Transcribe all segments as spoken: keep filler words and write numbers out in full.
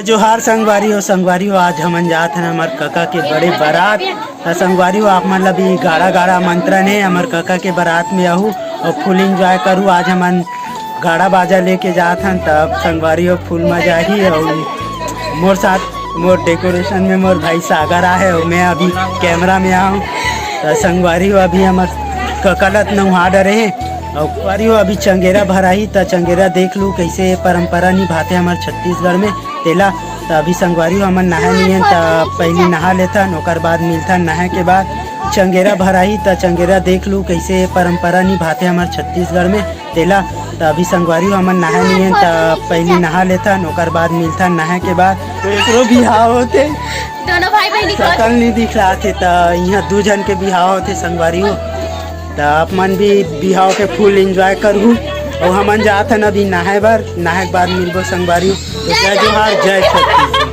जोहार संगवारी हो, संगवारी हो, आज हमन जात हन हमर कका के बड़े बारात। त संगवारी हो, आप मन ला भी गाड़ा गाड़ा आमंत्रण हे, हमर कका के बारात में आहू अउ full enjoy करू। आज हमन गाड़ा बाजा लेके जात हन, तब संगवारी हो full मजा आही। अउ मोर साथ मोर decoration में मोर भाई सागर आहे अउ मैं अभी camera में आहूँ। त संगवारी हो, अभी हमर कका ला नहा डरे हे अउ संगवारी हो, अभी चंगेरा भराही। त चंगेरा देख लू, कैसे परंपरा निभाथे हमर छत्तीसगढ़ में तेला। त अभी संगवारी हो, हमन नहाए नइ हन, त पहिली नहा लेथन, ओकर बाद मिलथन नहाए के बाद। चंगेरा भराही, त चंगेरा देख लू, कैसे परंपरा निभाथे हमर छत्तीसगढ़ में तेला। त अभी संगवारी हो, हमन नहाए नइ हन, त पहिली नहा लेथन, ओकर बाद मिलथन नहाए के बाद। एकरो बिहाव होथे। दोनों भाई बहन के शकल नइ दिखलात हे, त इहाँ दू झन के बिहाव होथे संगवारी हो। त आप मन भी बिहाव के full enjoy करहू। अउ हमन जात हन अभी नहाए बर, नहाए के बाद मिलबो संगवारी हो। त जय जोहार, जय छत्तीसगढ़।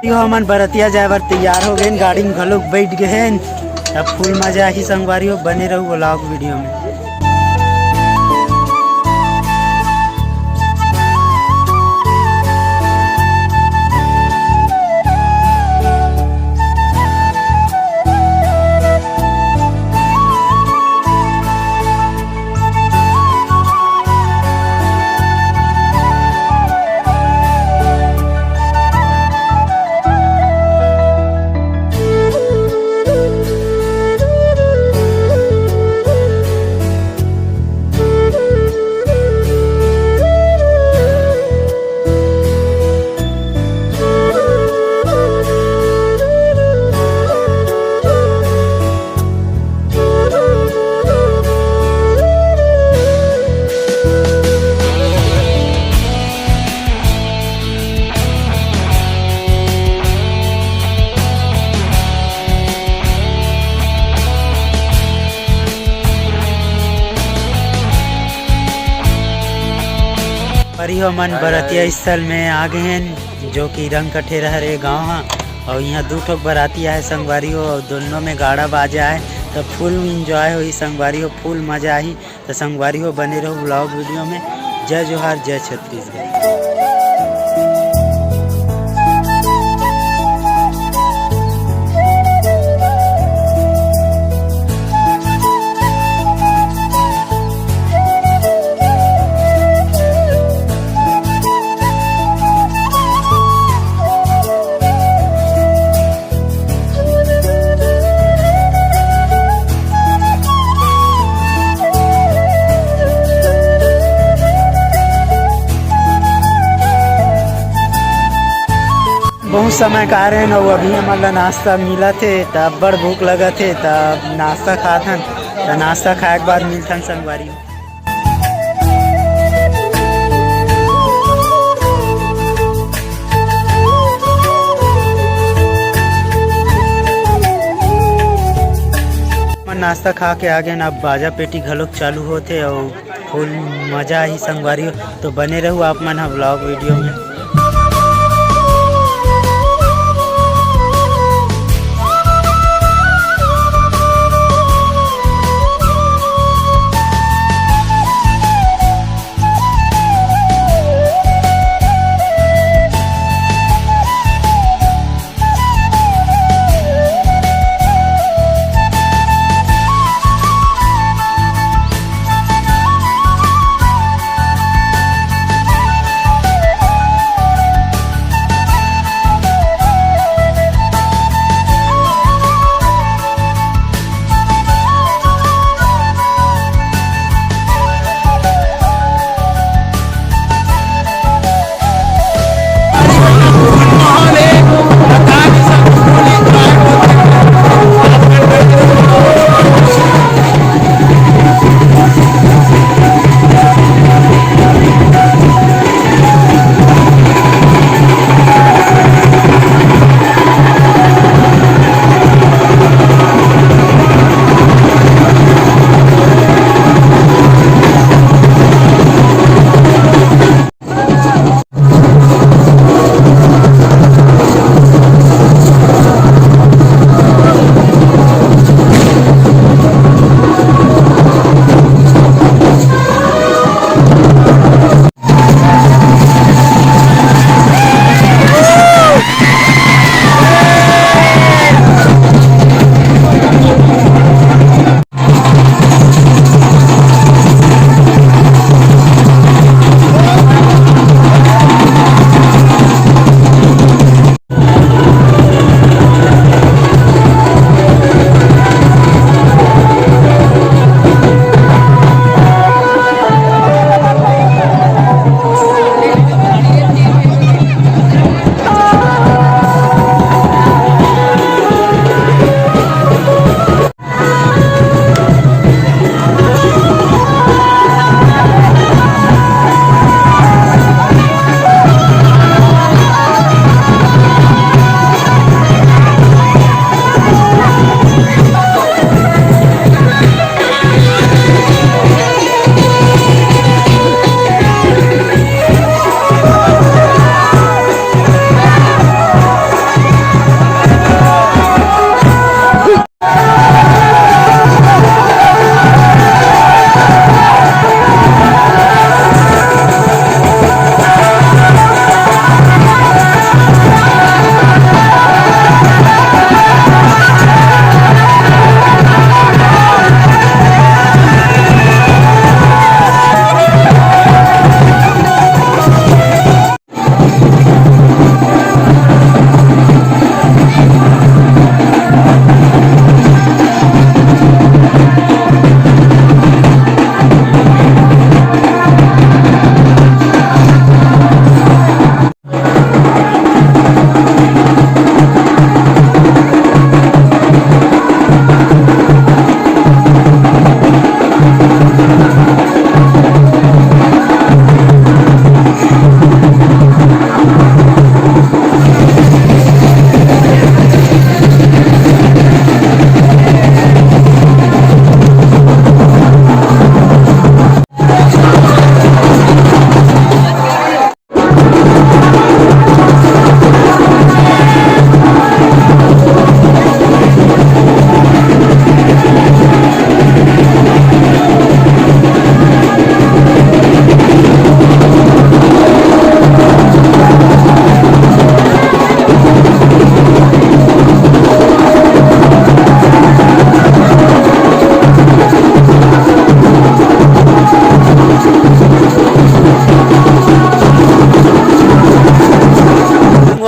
यो हमन बरतिया जाए बर तैयार हो गए, गाड़ी में घलोक बैठ गए हैं। अब full मजा आही संगवारी हो, बने रहू vlog video में। अरे हो मन बरतिया स्थल में आ गए हैं, जो कि रंग कठेरा हरे गांव हा। और यहाँ दू ठोक बराती आए संगवारी हो, और दोनों में गाड़ा बाजा है, तो full enjoy होही संगवारी हो, full मजा आही। तो संगवारी हो, बने रहो vlog video में। जय जोहार, जय छत्तीसगढ़। बहुत समय का रहे न, अभी हमन ला नाश्ता मिलत हे, त अब्बड़ भूख लगत हे, त नाश्ता खात हन। त नाश्ता खाए के बाद मिलथन संगवारी। मन नाश्ता खा के आ गए ना, अब बाजा पेटी घलोक चालू होथे और full मजा आही संगवारी हो। तो बने रहू आप मन ह vlog video में।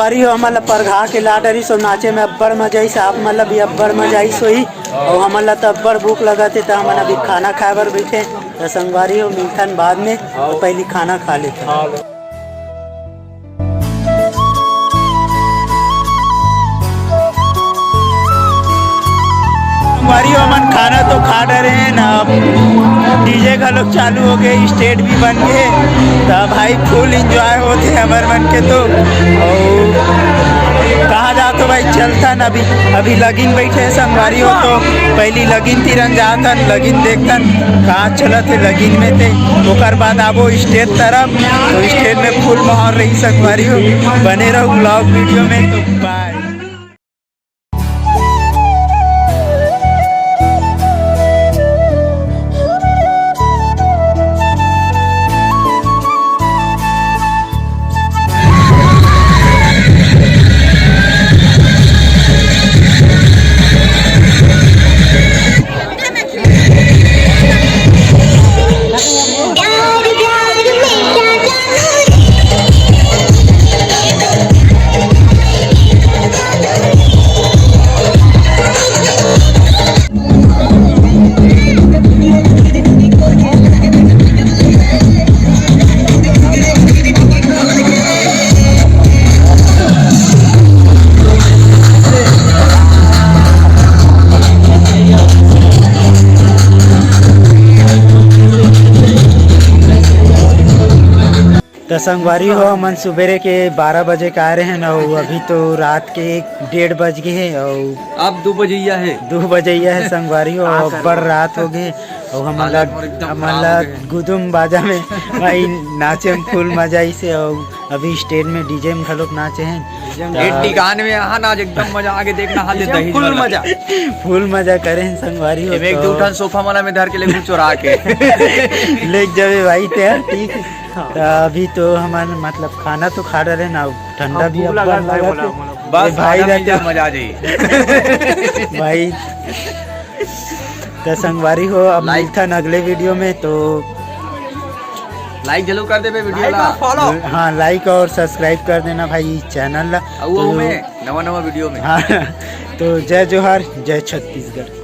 अरे, हमन ला परघा के ला डरिस अउ नाचे में अब्बड़ मजा आइस। आप मन ला भी अब्बड़ मजा आइस होही। अउ हमन ला त अब्बड़ भूख लगत हे, त हमन अभी खाना खाए बर बैठे। त संगवारी हो, मिलथन बाद में, त पहिली खाना खा लेथन। संगवारी हो, हमन खाना तो खा डरे हन, अब डीजे घलोक चालू हो गे, स्टेज भी बन गे, त भाई फुल एंजॉय होत हे हमर मन के तो। अउ कहाँ जात हो भाई, चलथन अभी, अभी लगिन बैठे हे संगवारी हो, तो पहिली लगिन तिरन जाथन, लगिन देखथन कहाँ चलत हे लगिन में ते, ओकर बाद आबो स्टेज तरफ। तो स्टेज में फुल माहौल रही संगवारी हो, बने रहो व्लॉग वीडियो में। तो बाय। त संगवारी हो, हमन सुबेरे के बारह बजे के आए रहेन अउ अभी तो रात के डेढ़ बज गे हे अउ अब दू बजैया हे। दू बजैया हे संगवारी हो, हाँ, अब्बड़ रात हो गे अउ हमन ला, हालत मोर एकदम हमन खराब ला हो गे। गुदुम बाजा में भाई नाचे में फुल मजा आइसे अउ अभी स्टेज में डीजे में घलोक नाचे हे। डीजे में एक ठिकान में यहाँ नाच एकदम मजा आगे देखना हाल दे डीजे में दही फुल वाला। मजा। फुल मजा करे हे संगवारी हो एमे एक तो दू ठन सोफा मन ला में धर के ले चोरा के। लेके जावे भाई ते, ठीक। हाँ। त अभी तो हमन मतलब खाना तो खा डरे ना, ठंडा अब भी भूख अब्बड़ लगा है भाई लगत बोला, हे। बोला। बस ए भाई खाना मिल जाए, रहते मजा आ जाए। भाई, त संगवारी हो, अब like मिलथन अगले वीडियो में। तो like जरूर कर देबे वीडियो like ला। और follow। हाँ, like और subscribe कर देना भाई चैनल ला। अउ तो ओमे नवा नवा वीडियो में। हाँ, तो जय जोहार, जय छत्तीसगढ़।